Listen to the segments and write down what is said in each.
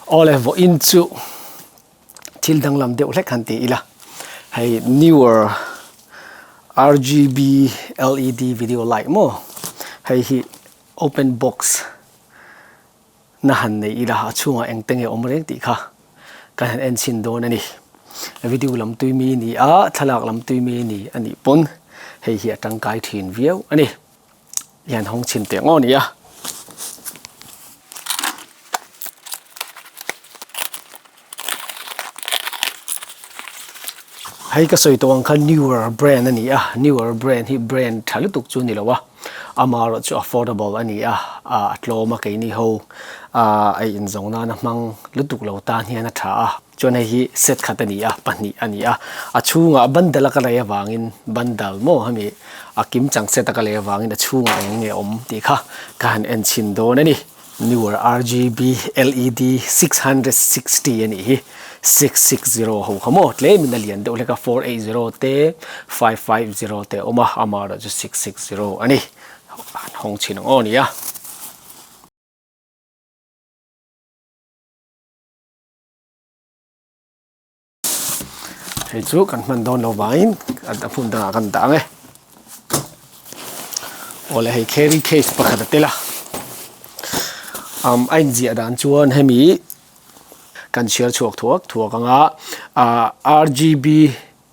Awle vawiin chu thil danglam deuh hlek han ti ila hei newer RGB LED video light maw hei hi open box na han nei ila a chhungah engte nge awm reng tih kha kan han en chhin dawn a ni. Video lam tui mi ni a thlalak lam tui mi ni a nih pawn hei hi a tangkai thin viau a ni. I han hawng chhin teh ngawt a ni a. Hei ka sawi tawh ang kha newer brand a ni a, newer brand hi brand tha lutuk chu a ni lo a, amaherawh chu affordable a ni a, a tlawm a keini ho a inzawng nana hmang lutuk lo tan hian a tha a, chuan hei hi set khat a ni a, pahnih a ni a, a chhungah bundle a ka lei avangin bundle maw hemi a kimchang set a ka lei avangin a chhungah eng nge awm tih kha ka han en chhin dawn a ni. Newer RGB LED 660 a nih hi, 660 ho kha maw tlemin a lian deuh hlek a, 480 te 550 te a awm a, amah erawh chu 660 a ni, han hawng chhin ang aw nia. Hei chu kan hman dawn lo vangin a hmun dangah kan dah ang e. Awle hei carry case pakhat a tel a. Um a inziah dan chuan hemi kan chhiar chhuak thuak thuak anga ah RGB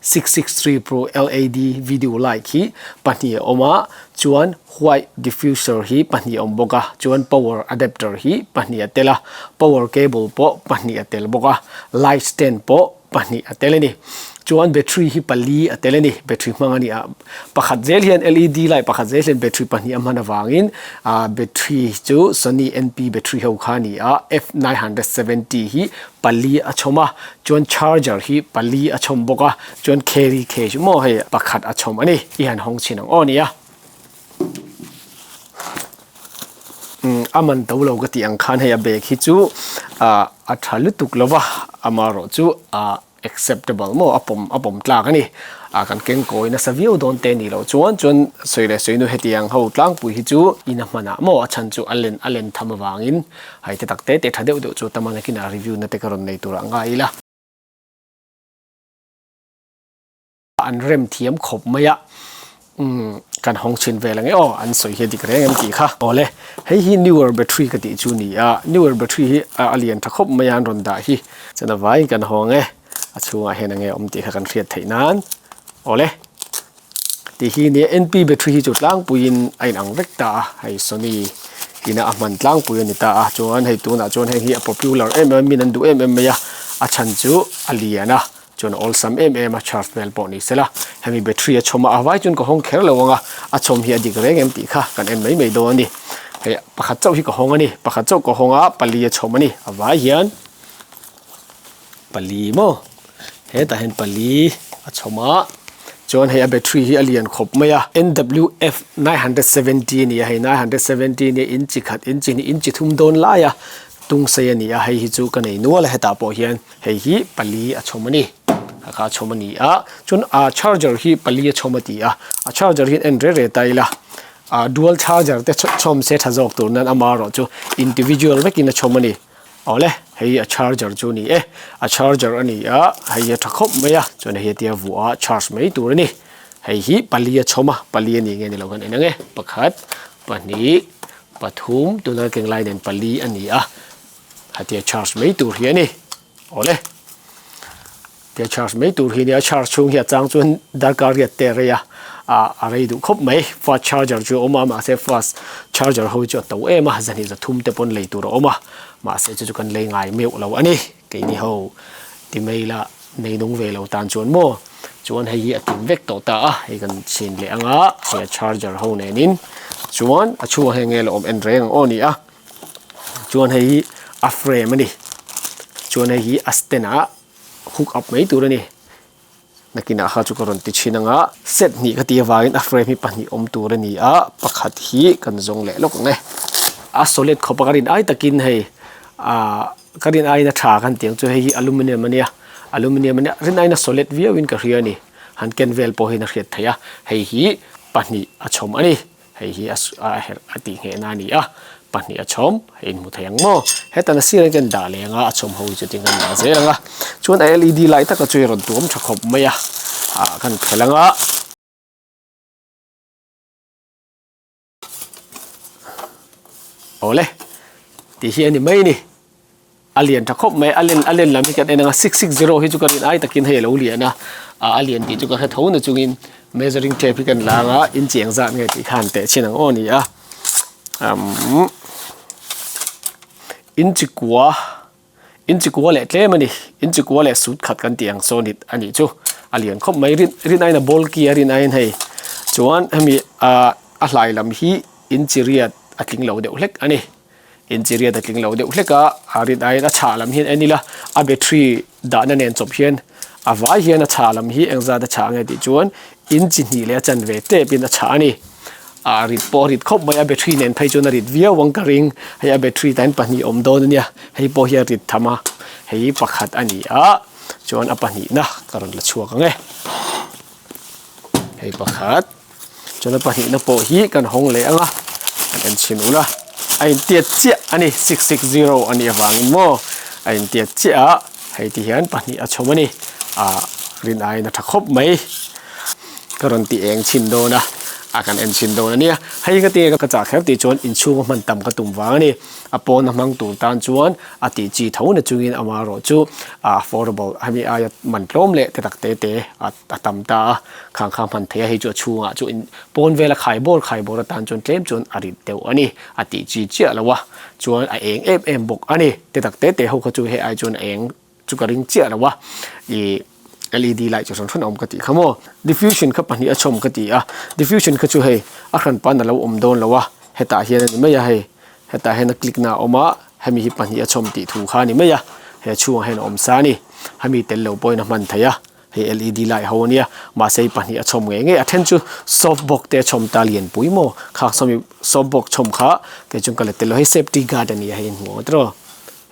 663 Pro LED video light hi pahnih a awm a chuan white diffuser hi pahnih a awm bawk a chuan power adapter hi pahnih a tel a power cable pawh pahnih a tel bawk a light stand pawh pahnih a tel a ni chuan battery hi pali a tel a ni battery hmang a ni a pakhat zel hian LED light pakhat zel hian battery pahnih a hman avangin ah battery chu Sony N_P battery ho kha a ni a F970 hi pali a chhawm a chuan charger hi pali a chhawm bawk a chuan carry case maw hei pakhat a chhawm a ni i han hawng chhin ang aw nia umm a man to lo ka tih ang khan hei a bag hi chu ah a tha lutuk lo va amaherawh chu ah acceptable maw a pawm a pawm tlak a ni ah kan keng kawi nasa viau dawn te ni loh chuan chuan sawi leh sawi nu hetiang ho tlangpui hi chu in a hmanah maw a chhan chu a len a len tham avangin Hei te tak te te tha deuh deuh chu tamana kinah review na te ka rawn nei tur ah ngai ila. An rem thiam khawp mai a, umm kan hawng chhin vel ang e aw, an sawi hi a dik reng em tih kha. Awle, hei hi newer battery ka tih chu ni a, newer battery hi a lian tha khawp mai a an rawn dah hi. Chuan a vaiin kan hawng e, a chhungah hian enge awm tih kha kan hriat theih nan. Awle. Tih hi nia NP battery hi chu tlangpuiin a inang vek ta a, hei Sony ina a hman tlangpui a ni ta a, chuan hei tunah chuan heng hi a popular em em a, min an duh em em mai a, a chhan chu a lian a, chuan a awlsam em em a charge vel pawh ni sela, hemi battery a chhawm a, a vai chuan ka hawng kher lo ang a, a chhawm hi a dik reng em tih kha kan en mai mai dawn a ni, hei pakhat chauh hi ka hawng a ni, pakhat chauh ka hawng a, pali a chhawm a ni, a vai hian pali maw hetah hian pali a chhawm a chuan hei a battery hi a lian khawp mai a N_W_F 970 a ni a hei 970 nia inchi khat inchi hnih inchi thum dawn lai a tung sei a ni a hei hi chu ka nei nual a hetah pawh hian hei hi pali a chhawm a ni a kha a chhawm a ni a chuan a charger hi pali a chhawm a ti a a charger hi en reh reh ta ila ah dual charger te chhawm se tha zawk tur nan amaherawh chu individual vekin a chhawm a ni. Awle, hei hi a charger chu a ni e, a charger a ni a, hei hi a tha khawp mai a, chuan hei hi tia vuah a charge mai tur a ni. Hei hi pali a chhawm a, pali a ni nge ni lo khan en ang e, pakhat, pahnih, pathum, tuna keng lai nen pali a ni a, hetia charge mai tur hi a ni. Awle, tia charge mai tur hi a ni a, charge chhung hi a chang chuan darkar riat te a rei a, ah a rei duh khawp mai, fast charger chu a awm a, mahse fast charger ho chu a to em a, zahnih zathum te pawn lei tur a awm a, mahse chu chu kan lei ngai meuh lo a ni, keini ho ti mai la nei nung ve lo tan chuan maw, chuan hei hi a kim vek tawh ta a, hei kan chhin leh ang a, hei a charger ho nenin chuan a chhungah hian nge la awm en reng ang aw ni a. Chuan hei hi a frame a ni. Chuan hei hi a stand ah hook up mai tur a ni. Nakinah kha chu ka rawn ti thin ang a. Set hnih ka tih avangin a frame hi pahnih awm tur a ni a, pakhat hi kan zawng leh lawk ang e. A solid khawp a ka rin ai takin hei ah ka rin aiin a tha kan tih ang chu hei hi aluminium a nia, aluminium a nia rin aiin a solid viauin ka hria a ni. Han ken vel pawh hian a hriat theih a, hei hi pahnih a chhawm a ni. Hei hi a a herh a tih nghehna a ni a, Pahnih a chhawm, hei inhmu thei ang maw? Hetan a sirah hian dah leh anga a chhawm ho hi chutin kan dah zel ang a. Chuan a led light taka chu i rawn tuam tha khawp mai a, ah kan phelh ang a. Awle, tih hi a ni mai a ni. A lian tha khawp mai, a len a len lam hi kan en ang a, 660 hi chu ka rin ai takin hei a lo lian a, ah a lian tih chu ka hre tho na chungin measuring tape hi kan la ang a, inchi eng zat nge tih khan teh chhin ang aw ni a. Umm inchi kua inchi kua leh tlem a ni inchi kua leh sut khat kan tih ang saw nit a nih chu a lian khawp mai rin rin aiin a ball ki a rin aiin hei chuan hemi ah a hlai lam hi inchi riat a tling lo deuh hlek a ni inchi riat a tling lo deuh hlek a a rin aiin a chhah lam hian en ila a battery dahna nen chawp hian a vai hian a chhah lam hi engzat a chhah nge tih chuan inchi hnih leh a chanve tep in a chhah a ni. Ah rit pawh a rit khawp mai a battery nen phei chuan a rit viau ang ka ring hei a battery tah hian pahnih awm dawn a nia hei pawh hi a rit tham a hei pakhat a ni a chuan a pahnihna ka rawn la chhuak ang e hei pakhat chuan a pahnihna pawh hi kan hawng leh ang a kan en chhin ula a intiat chiah a ni 660 a nih avangin maw a intiat chiah a hei ti hian pahnih a chhawm a ni ah rin aiin a tha khawp mai. Ka rawn ti eng chhin dawn a, a kan en chhin dawn a nia. Hei ka tinge ka chah kher tih chuan inchhung a hman tam ka tum vang a ni. A pawn a hmang tur tan chuan a tih chi tho na chungin amaherawh chu a affordable hemi aia man tlawm leh te tak te te a tam ta a. Khang kha hman theih a hei chu a chhungah chu in pawn vela khai bawr khai bawr atan chuan tlem chuan a rit deuh a ni. A tih chi chiah lo a, chuan a eng em em bawk a ni. Te tak te te ho kha chu hei ai chuan a eng. Chu ka ring chiah lo a, ih led light chu hran hran a awm ka tih kha maw. Diffusion kha pahnih a chhawm ka ti a, diffusion kha chu hei a hran pan a lo awm dawn lo a, hetah hian a ni mai a hei, hetah hian a click na a awm a, hemi hi pahnih a chhawm tih thu kha a ni mai a, he chhungah hian a awm sa a ni, hemi tel lo pawhin a hman theih a, hei led light ho a nia, mahse hei pahnih a chhawm ngei ngei a then chu soft box te a chhawm ta lianpui maw, khak sawmi soft box chhawm kha kei chuan ka la tel lo, hei safety guard a ni a hei in hmu ang tiraw,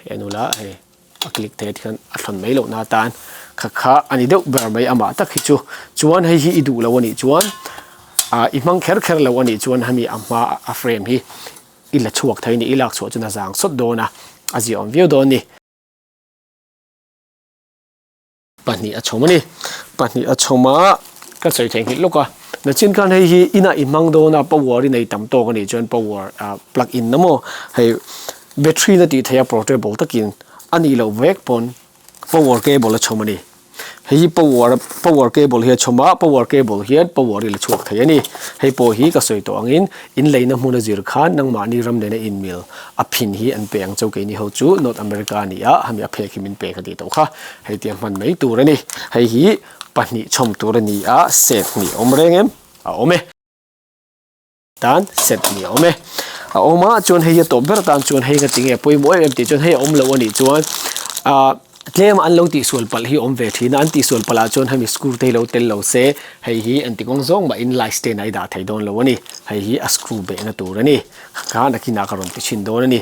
hei a nula hei. A click thei a tikhan a thlawn mai lohna atan kha kha a ni deuh ber mai amah tak hi chu. Chuan hei hi i duh lo a nih chuan ah i hmang kher kher lo a nih chuan hemi a hma a frame hi i la chhuak thei a ni. I lak chhuah chuan a zang sawt dawn a, a ziahawm viau dawn a ni. Pahnih a chhawm a ni. Pahnih a chhawm a, ka sawi theih nghilh lawk a. Nachin khan hei hi inah i hmang dawn a, power i nei tam tawk a nih chuan power ah plug in na maw hei battery na tih theih a portable takin a nih loh vek pawn power cable a chhawm a ni. Hei hi power power cable hi a chhawm a, power cable hian power i la chhuak thei a ni. Hei pawh hi ka sawi tawh angin in leina hmun a zir khan nangmahni ram nena inmil a phin hi an pe ang chau keini ho chu North America a ni a, hemi a phek hi min pe ka tih tawh kha. Hei tia hman mai tur a ni. Hei hi pahnih chhawm tur a ni a, set hnih a awm reng em? A awm e. Tan set hnih a awm e. A awm a, chuan hei hi a tawp ber atan chuan hei ka ti nge pawimawh em em tih chuan hei a awm lo a nih chuan ah tlem a an lo tihsual palh hi a awm ve thin a, an tihsual palh ah chuan hemi screw te hi lo tel lo se hei hi an ti kawng zawng mah in light stand ah i dah thei dawn lo a ni. Hei hi a screw behna tur a ni. Kha nakinah ka rawn ti chhin dawn a ni.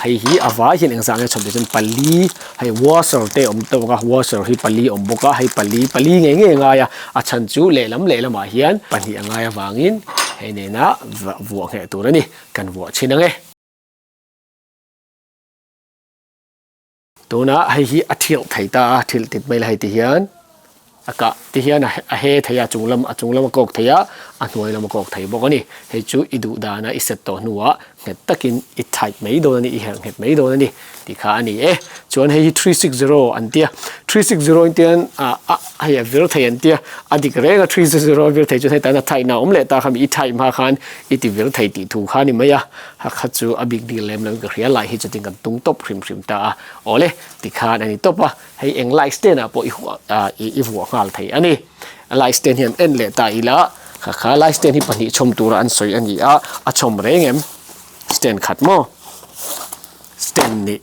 Hei hi a vai hian engzah nge chhawm tih chuan pali hei washer te a awm tawk a washer hi pali a awm bawk a hei pali pali ngei ngei a ngai a a chhan chu lehlam lehlamah hian pahnih a ngai avangin hei nena vuah ngheh tur a ni kan vuah chhin ang e. Tunah hei hi a thilh thei ta a, thilh tit mai la hei ti hian a kah ti hian a he thei a chung lam a chung lam a kawk thei a a hnuai lam a kawk thei bawk a ni. Hei chu i duh dana i set tawh hnuah nghet takin i tight mai dawn a ni i herh nghet mai dawn a ni tih kha a ni e. Chuan hei hi 360 an tia 360 in tian ah a hei a vir thei an tia a dik reng a 360 a vir thei chuan hei tana tight na awm leh ta kha mi i tight hma khan i ti vir thei tih thu kha a ni mai a. A kha chu a bik bik lem lo in ka hria lai hi chutin kan tung tawp hrim hrim ta a, awle tikhan a ni tawp a, hei eng light stand ah pawh i huah ah i vuah nghal thei a ni. A light stand hian en leh ta ila kha kha light stand hi pahnih chhawm tura an sawi a ni a, a chhawm reng em? Stand khat maw? Stand nih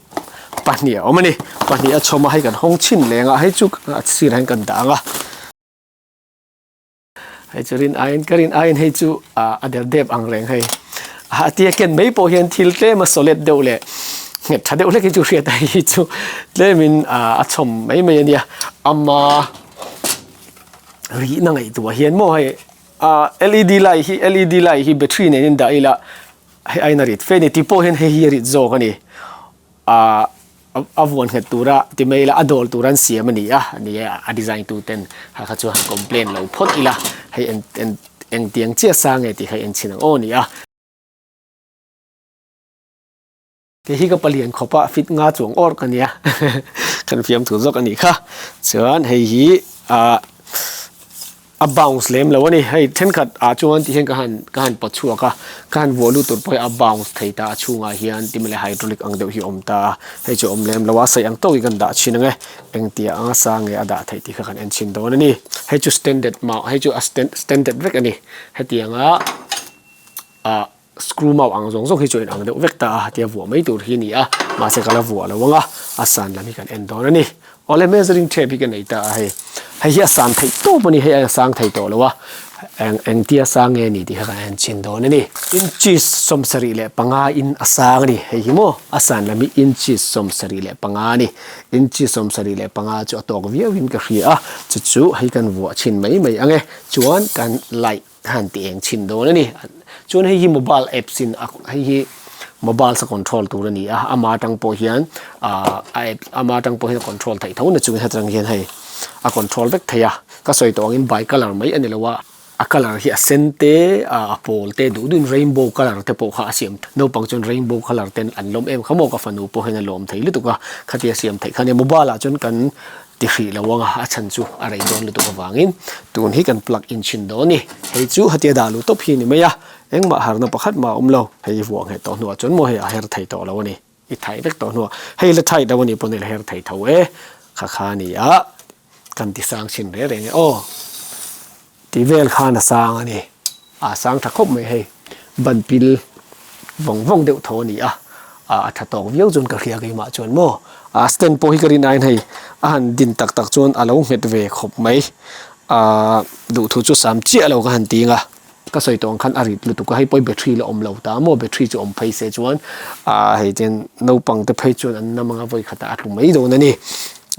pahnih a awm a ni, pahnih a chhawm a hei kan hawng chhin leng a, hei chu a sirah hian kan dah ang a. Hei chu rin aiin ka rin aiin hei chu a der dep ang reng hei. A tia ken mai pawh hian thil tlem a solid deuh leh nghet tha deuh hlek hi chu hriat a hei chu tlemin a chhawm mai mai a nia. Ama rihna ngaihtuah hian maw hei led light hi led light hi battery nen in dah ila. Hei aiin a rit fe a ni tih pawh hian hei hi a rit zawk a ni. Ahh a vuan nghet tura ti mai ila a dawl tur an siam a ni a, ni e a design tu ten kha kha chu han complain lo phawt ila hei eng eng engtiang chiah sa nge tih kha en chhin ang aw ni a. Kei hi ka palian khawp a fit nga chuang awr ka nia kan fiamthu zawk a nih kha chuan hei hi ahh a bounce lem lo a ni hei thenkhat ah chuan ti hian ka han ka han pawt chhuak a ka han vuah lut tur pawh hi a bounce thei ta a chhungah hian ti mawle hydraulic ang deuh hi a awm ta a hei chu a awm lem lo a sawi ang tawkin kan dah chhin ang e engtia anga sang nge a dah theih tih kha kan en chhin dawn a ni hei chu standard mah hei chu a standard vek a ni hetianga ah. Screw mau ang zawng zawng hi chu a inang deuh vek ta a, tia vuah mai tur hi a ni a, mahse ka la vuah lo ang a, a san lam hi kan en dawn a ni. Awle measuring tape hi ka nei ta a hei, hei hi a san theih tawp a ni, hei a sang thei tawh lo a, eng engtia sang nge ni tih kha kan en chhin dawn a ni. Inches 75 in a sang a ni, hei hi maw a san lam hi inches 75 a ni, inches 75 chu a tawk viau in ka hria a, chu chu hei kan vuah chhin mai mai ang e, chuan kan light han ti eng chhin dawn a ni. Chuan hei hi mobile apps in a hei hi mobile sa control tur a ni a, ama atang pawh hian ah a app ama atang pawh hian a control theih tho na chungin hetang hian hei a control vek thei a, ka sawi tawh angin by colour mai a ni lo a, a colour hi a sen te ah a pawl te duh duhin rainbow colour te pawh kha a siam naupang chuan rainbow colour ten an lawm em kha maw ka fanu pawh hian a lawm thei lutuk a, khatia siam theih kha nia mobile ah chuan kan Ti hrih lo anga a chhan chu a rei dawn lutuk avangin tun hi kan plug in chhin dawn a ni. Hei chu hatia dah luh tawp hi a ni mai a, engmah harna pakhat mah a awm lo. Hei i vuah ngheh tawh hnuah chuan maw hei a her thei tawh lo a ni. I thai vek tawh hnuah hei la thai lo a nih pawn hei la her thei tho e. Kha kha a ni a, kan ti sang chhin reng reng e aw. Tih vel khan a sang a ni. A sang tha khawp mai hei. Ban pil vawng vawng deuh tho a ni a. A tha tawk viau chuan ka hria keimah chuan maw. A stand pawh hi ka rin aiin hei a han din tak tak chuan a lo nghet ve khawp mai. A duhthu chu sam chiah lo ka han ti ang a. Ka sawi tawh ang khan a rit lutuk a, hei pawh hi battery la awm lo ta maw, battery chu awm phei se chuan ah hei ten naupang te phei chuan an nam anga vawi khatah a tlu mai dawn a ni.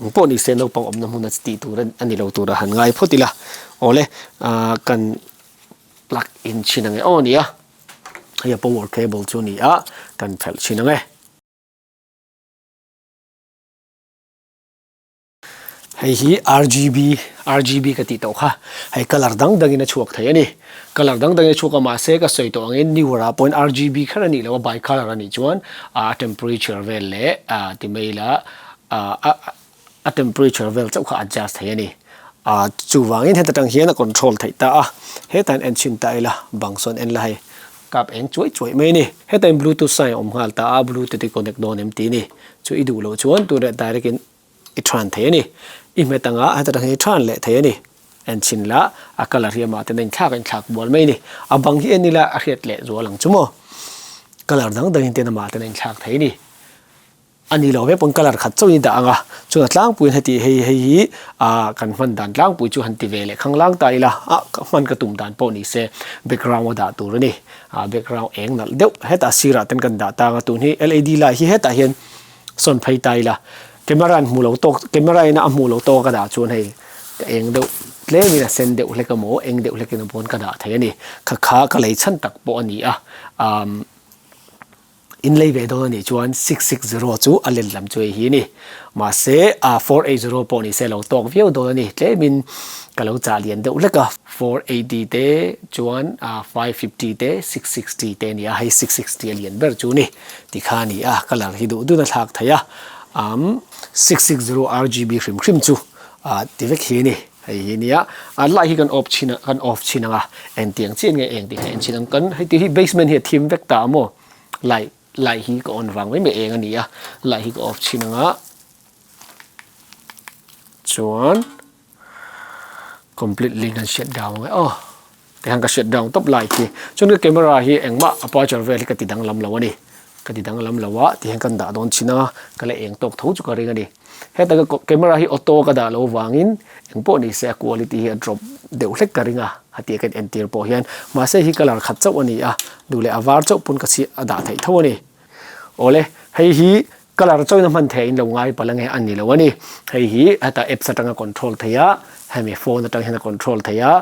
Eng pawh ni se naupang awmna hmun a tih tur a ni lo tura han ngai phawt ila. Awle ah kan plug in chhin ang e aw nia, hei a power cable chu a ni a, kan phelh chhin ang e. Hei hi RGB, RGB ka tih tawh kha, hei colour dang dangin a chhuak thei a ni. Colour dang dangin a chhuak a mahse ka sawi tawh angin newer ah pawhin RGB kher a nih loh a by colour a nih chuan a temperature vel leh ah ti mai ila ah a temperature vel chauh kha adjust thei a ni. Ah chuvangin heta tang hian a control theih ta a, hetah hian en chhin ta ila bang sawn en la hei kap eng chuai chuai mai a ni. Hetah hian bluetooth sign a awm nghal ta a, bluetooth i connect dawn em tih a ni. Chu i duh loh chuan tunah direct in i than thei a ni. I hmet anga heta tang hian i than leh thei a ni. En chhin la a colour hi amah ten a inthlak a inthlak bual mai a ni. A bang hi en ila a hriat leh zual ang chu maw. Colour dang dangin ten amah ten a inthlak thei a ni. A ni lo vek pawn colour khat chauhin i dah ang a, chuan a tlangpuiin heti hei hei hi ah kan hman dan tlangpui chu han ti ve leh khanglang ta ila ah ka hman ka tum dan pawh ni se background a dah tur a ni ah background eng nalh deuh hetah sirah ten kan dah tang a tun hi led light hi hetah hian sawn phei ta ila camera in hmuh lo tawk camera in a hmuh loh tawk a ka dah chuan hei ka eng deuh tlemin a sen deuh hlek emaw eng deuh hlekin a pawn ka dah thei a ni kha kha ka lei chhan tak pawh a ni a ah. In lei ve dawn a nih chuan 660 chu a let lam chu hei hi a ni. Mahse, 480 pawh ni se lo tawk viau dawn a ni. Tlemin ka lo chah lian deuh hlek a. 480 te chuan 550 te 660 te a ni a, hei 660 a lian ber chu a ni. Tikha a ni a, colour hi duh dun a thlak thei a. 660 RGB hrim hrim chu ti vek hi a ni. Hei hi nia, a light hi kan off chhin a, kan off chhin ang a, engtiang chiah nge eng tih kha en chhin ang, kan hei ti hi basement hi a thim vek ta a maw, light light hi ka on vang mai mai eng a ni a, light hi ka off chhin ang a, chuan completely kan shut down ang e aw, tikhan ka shut down tawp light hi, chuan ka camera hi engmah aperture vel hi ka ti danglam lo a ni, ka ti danglam lo a tihian kan dah dawn chhin ang a, ka la eng tawk tho chu ka ring a ni. Heta ka camera hi auto ka dah loh vangin engpawh ni se a quality hi a drop deuh hlek ka ring a, hetiang ka entir pawh hian mahse hi colour khat chauh a ni a, duh leh a var chauh pawn ka chhiah a dah theih tho a ni. Awle, hei hi colour chauhin a hman theih a in lo ngai palh ange a ni lo a ni. Hei hi heta apps atanga control theih a, hemi phone atang hian a control theih a.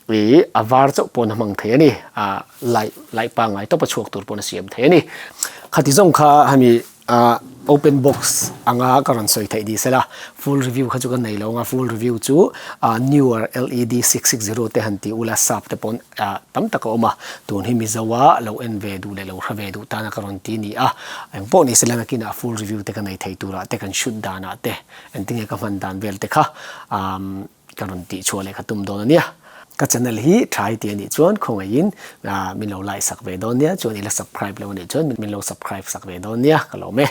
I a var chauh pawn a hmang thei a ni. A light light pangngai tawp a chhuak tur pawn a siam thei a ni. Khati zawng kha hemi a open box anga ka rawn sawi theih ni sela full review kha chu ka nei lo ang a, full review chu a newer LED 660 te han tih ula sap te pawn a tam tak a awm a, tun hi Mizo a lo en ve duh leh lo hre ve duh tana ka rawn ti a ni a. Engpawh ni sela nakinah full review te ka nei thei turah te kan shoot danah te engtinge ka hman dan vel te kha Ka rawn tih chhuah leh ka tum dawn a nia. Ka channel hi tha i ti a nih chuan khawngaihin min lo like sak ve dawn nia, chuan i la subscribe lo a nih chuan min lo subscribe sak ve dawn nia ka lawm e.